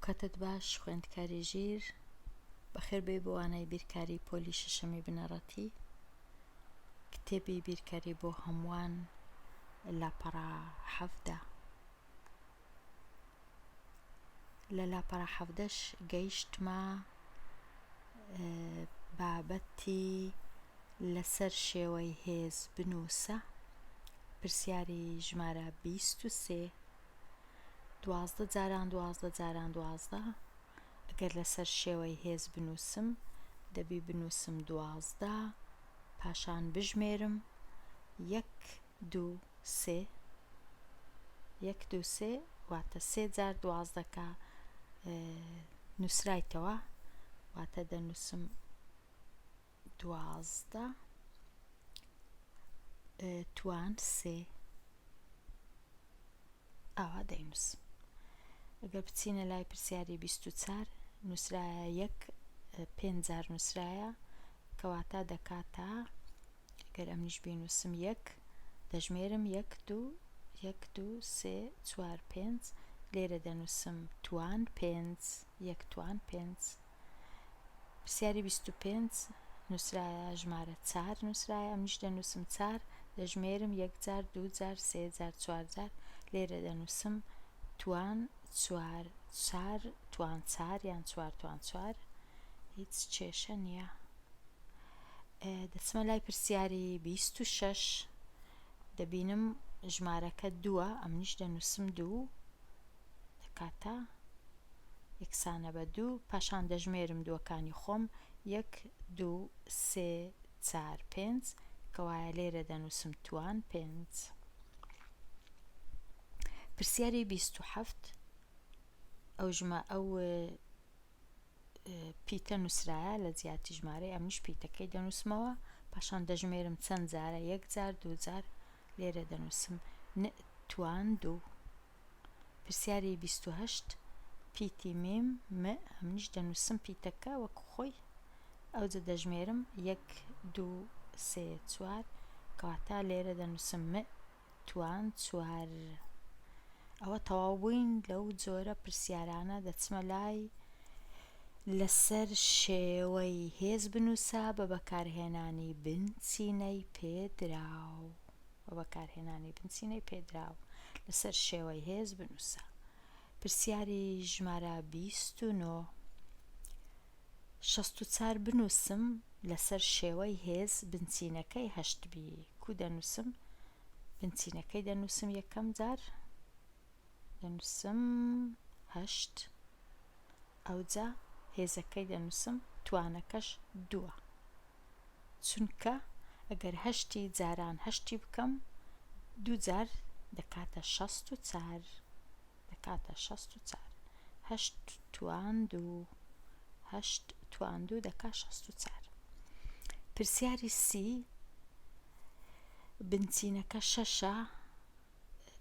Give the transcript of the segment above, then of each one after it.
ئەوکاتەت باش خوێندکاری ژیر، بەخێر بێی بۆ وانەی بیرکاری پۆلی شەشەمی بنەڕەتی، کتێبی بیرکاری بۆ هەمووان لاپەڕە 17. لە لاپەڕە حەڤدەش گەیشتمە بابەتی لەسەر شێوەی هێز بنووسە، پرسیاری ژمارە 23 12 جاران 12 جاران 12 ئەگەر لەسەر شێوەی هێز بنووسم دەبی بنووسم 12 پاشان بژمێرم یەک دوو سێ یەک دوو سێ واتە سێ جار دوازدەکە نووسرایتەوە واتە دەنووسم 12 توان سێ ئاوا دەینووسم ئەگەر بچینە لای پرسیاری 24 نووسرایە یەک پێنج جار نووسرایە کەواتە دەکاتە گەر ئەمنیش بینووسم یەک دەژمێرم یەک دوو یەک دوو سێ چوار پێنج لێرە دەنووسم توان پێنج یەک توان پێنج پرسیاری 25 نووسرایە ژمارە چار نووسرایە ئەمنیش دەنووسم چار دەژمێرم یەک جار دوو جار سێ جار چوار جار لێرە دەنووسم توان چوار چار توان چار یان چوار توان چوار هیچ کێشە نییە. دەچمە لای پرسیاری 26 دەبینم ژمارەکە دووە ئەمنیش دەنووسم دوو دەکاتە یەکسانە بە دوو پاشان دەژمێرم دووەکانی خۆم یەک دوو سێ چار پێنج کەوایە لێرە دەنووسم توان پێنج پرسیاری 27 ئەو ژمە ئەو پیتە نووسرایە لە جیاتی ژمارەی ئەمنیش پیتەکەی دەنووسمەوە پاشان دەژمێرم چەند جارە یەک جار دوو جار لێرە دەنووسم ن توان دوو پرسیاری 28 پیتی میم م ئەمنیش دەنووسم پیتەکە وەکو خۆی ئەوجە دەژمێرم یەک دوو سێ چوار کەواتە لێرە دەنووسم م توان چوار. ئەوە تەواو بووین لەو جۆرە پرسیارانە دەچمە لای لەسەر شێوەی هێز بنووسە بە بەکارهێنانی بنچینەی پێدراو بە بەکارهێنانی بنچینەی پێدراو لەسەر شێوەی هێز بنووسە پرسیاری ژمارە 29 64 بنووسم لەسەر شێوەی هێز بنچینەکەی هەشت بی کو دەنووسم بنچینەکەی دەنووسم یەکەم جار دەنووسم هەشت ئەوجا هێزەکەی دەنووسم توانەکەش دووە چونکە ئەگەر هەشتی جاران هەشتی بکەم دوو جار دەکاتە 64 دەکاتە 64 هەشت توان دوو هەشت توان دوو دەکا 64 پرسیاری سی بنچینەکە شەشە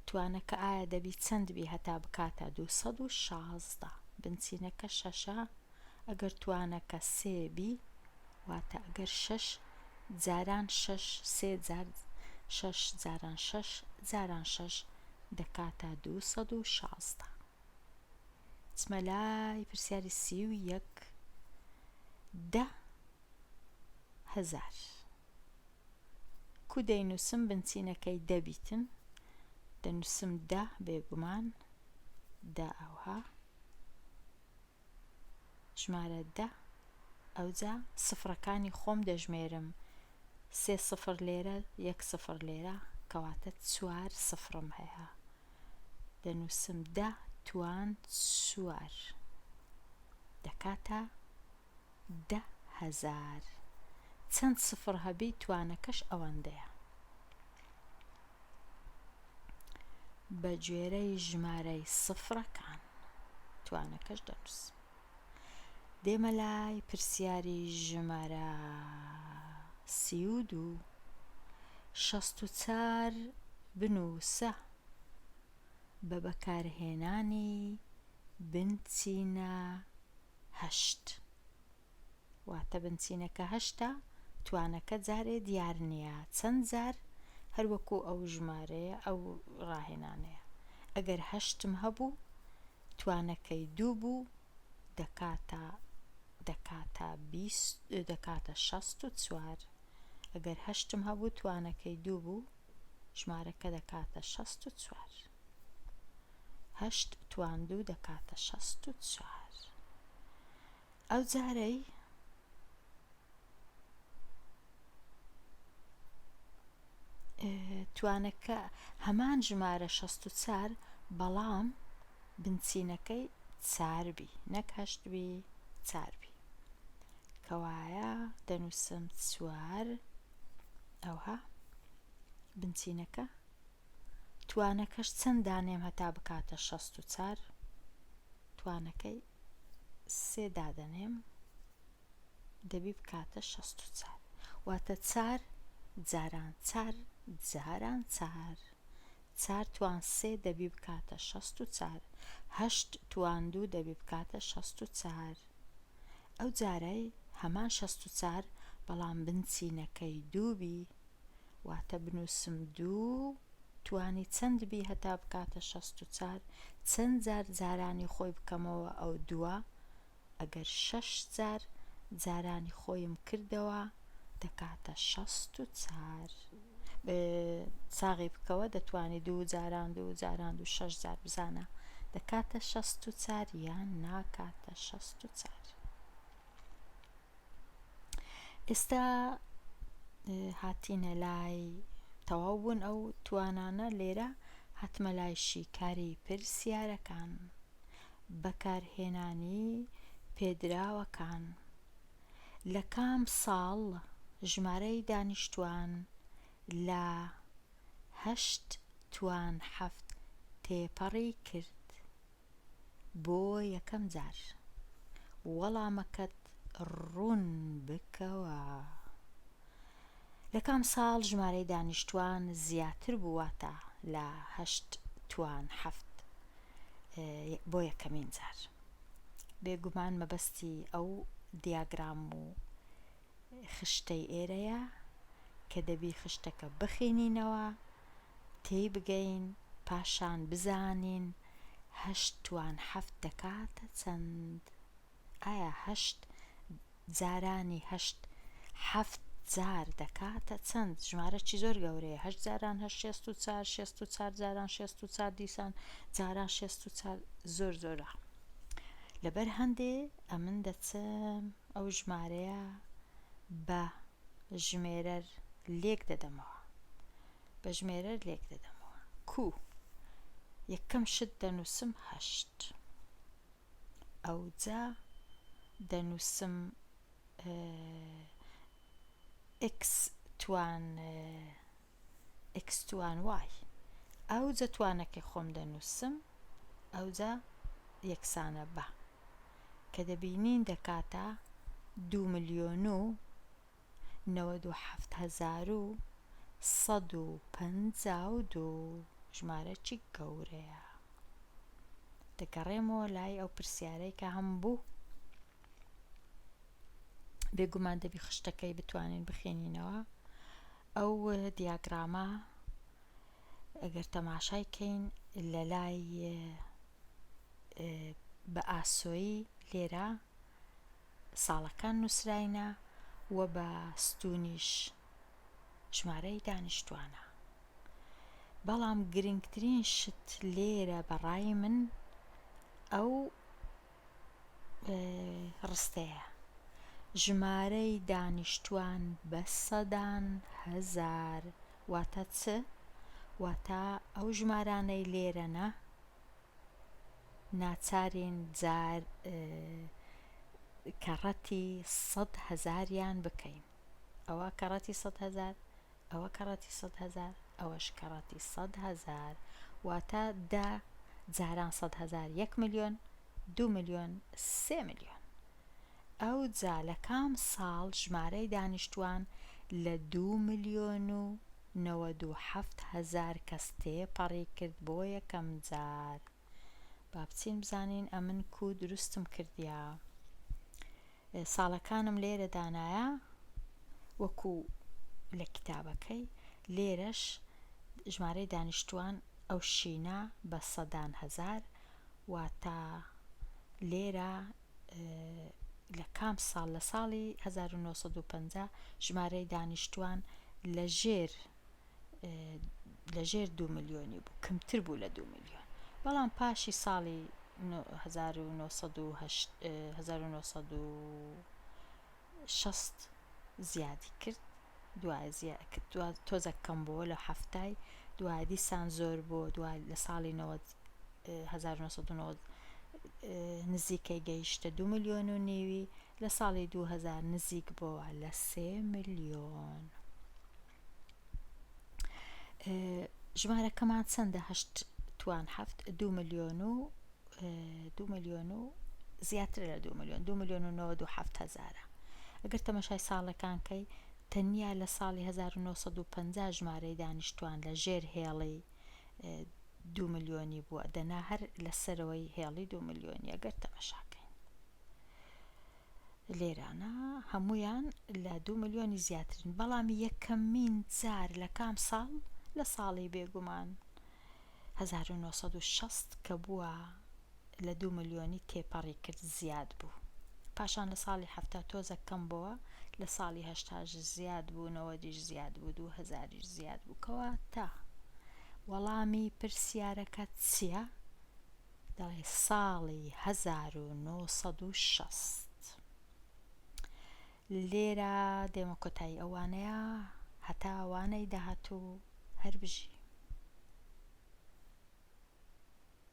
توانەکە ئایا دەبی چەند بی هەتا بکاتە 216 بنچینەکە شەشە ئەگەر توانەکە سێ بی واتە ئەگەر شەش جاران شەش سێ جار شەش جاران شەش جاران شەش دەکاتە 216 چمە لای پرسیاری 31 دە هەزار کو دەینووسم بنچینەکەی دە بیتن دەنووسم دە بێگومان دە ئەوها ژمارە دە ئەوجا سفرەکانی خۆم دەژمێرم سێ سفر لێرە یەک سفر لێرە کەواتە چوار سفرم هەیە دەنووسم دە توان چوار دەکاتە 10,000 چەند سفر هەبی توانەکەش ئەوەندەیە بە گوێرەی ژمارەی سفرەکان توانەکەش دەنووسم. دێمە لای پرسیاری ژمارە 32 64 بنووسە بە بەکارهێنانی بنچینە هەشت. واتە بنچینەکە هەشتە توانەکە جارێ دیار نییە چەند جار هەر وەکو ئەو ژمارەیە ئەو ڕاهێنانەیە ئەگەر هەشتم هەبوو توانەکەی دوو بوو. دەکاتە دەکاتە 20 دەکاتە 64 ئەگەر هەشتم هەبوو توانەکەی دوو بوو ژمارەکە دەکاتە 64 هەشت توان دوو دەکاتە 64 ئەو جارەی توانەکە هەمان ژمارە 64 بەڵام بنچینەکەی چار بی نەک هەشت بی چار بی کەوایە دەنووسم چوار ئەوها بنچینەکە توانەکەش چەند دانێم هەتا بکاتە 64 توانەکەی سێ دادەنێم دەبی بکاتە 64 واتە چار جاران چار جاران چار چار توان سێ دەبی بکاتە 64 هەشت توان دوو دەبی بکاتە 64 ئەو جارەی هەمان 64 بەڵام بنچینەکەی دوو بی واتە بنووسم دوو توانی چەند بی هەتا بکاتە 64 چەند جار جارانی خۆی بکەمەوە ئەو دووە ئەگەر شەش جار جارانی خۆیم کردەوە دەکاتە 64 ساغی بکەوە دەتوانی دوو جاران دوو جاران دوو شەش جار بزانە دەکاتە 64 یان ناکاتە 64 ئێستا هاتینە لای تەواو بوون ئەو توانانە لێرە هاتمە لای شیکاری پرسیارەکان بەکارهێنانی پێدراوەکان لە کام ساڵ ژمارەی دانیشتوان لە هەشت توان حەفت تێپەڕی کرد؟ بۆ یەکەم جار وەڵامەکەت ڕوون بکەوە. لە کام ساڵ ژمارەی دانیشتوان زیاتر بوو واتە لە هەشت توان حەفت بۆ یەکەمین جار؟ بێگومان مەبەستی ئەو دیاگرام و خشتەی ئێرەیە کە دەبی خشتەکە بخینینەوە تێی بگەین پاشان بزانین هەشت توان حەفت دەکاتە چەند؟ ئایا هەشت جارانی هەشت حەفت جار دەکاتە چەند؟ ژمارەکی زۆر گەورەیە هەشت جاران هەشت 64 64 جاران 64 دیسان جاران 64 زۆر زۆرە لەبەر هەندێ ئەمن دەچم ئەو ژمارەیە بە ژمێرەر لێک دەدەمەوە بە ژمێرەر لێک دەدەمەوە کو یەکەم شت دەنووسم هەشت ئەوجا دەنووسم ئێکس توان ئێکس توان وای ئەوجە توانەکەی خۆم دەنووسم ئەوجا یەکسانە بە کە دەبینین دەکاتە دوو ملیۆن و 97152 ژمارەکی گەورەیە. دەگەڕێمەوە لای ئەو پرسیارەی کە هەم بوو. بێگومان دەبی خشتەکەی بتوانین بخێنینەوە. ئەو دیاگرامە ئەگەر تەماشای کەین لە لای بە ئاسۆیی لێرە ساڵەکان نووسراینە و بە ستوونیش ژمارەی دانیشتوانە. بەڵام گرنگترین شت لێرە بە ڕای من ئەو ڕستەیە، ژمارەی دانیشتوان بە سەدان هەزار واتە چ؟ واتە ئەو ژمارانەی لێرەنە ناچارین جار کەڕەتی سەد هەزاریان بکەین ئەوە کەڕەتی سەد هەزار ئەوە کەڕەتی سەد هەزار ئەوەش کەڕەتی سەد هەزار واتە دە جاران سەد هەزار یەک ملیۆن دوو ملیۆن سێ ملیۆن ئەوجا لە کام ساڵ ژمارەی دانیشتوان لە دوو ملیۆن و 97 هەزار کەس تێپەڕی کرد بۆ یەکەم جار؟ با بچین بزانین ئەمن کو دروستم کردیا ساڵەکانم لێرە دانایە وەکو لە کتابەکەی لێرەش ژمارەی دانیشتوان ئەو شینە بە سەدان هەزار واتە لێرە. لە کام ساڵ لە ساڵی 1950 ژمارەی دانیشتوان لە ژێر لە ژێر دوو ملیۆنی بوو کەمتر بوو لە دوو ملیۆن بەڵام پاشی ساڵی 1960 زیادی کرد دوای تۆزە کەم بۆ لە هەفتای دوای دیسان زۆر بۆ دوای لە ساڵی 1990 نزیکەی گەیشتە دو ملیۆن و نیوی لە ساڵی 2000 نزیک بۆوە لە سێ ملیۆن. ژمارەکەمان چەندە هەشت توان هەفت دوو ملیۆن و دوو ملیۆن و زیاترە لە دوو ملیۆن دوو ملیۆن و 97 هەزارە ئەگەر تەمەشای ساڵەکان کەی تەنیا لە ساڵی 1950 ژمارەی دانیشتوان لە ژێر هێڵی دوو ملیۆنی بووە دەنا هەر لە سەرەوەی هێڵی دوو ملیۆنی ئەگەر تەمەشاکەین لێرانە هەموویان لە دوو ملیۆنی زیاترن بەڵام یەکەمین جار لە کام ساڵ لە ساڵی بێگومان 1960 کە بووە لە دوو ملیۆنی تێپەڕی کرد زیاد بوو پاشان لە ساڵی حەفتا تۆزە کەم بۆوە لە ساڵی هەشتاش زیاد بوو نەوەدیش زیاد بوو دوو هەزاریش زیاد بوو کەواتە وەڵامی پرسیارەکە چییە؟ دەڵێ ساڵی 1960 لێرە دێمە کۆتایی ئەو وانەیە هەتا وانەی داهاتوو هەر بژی.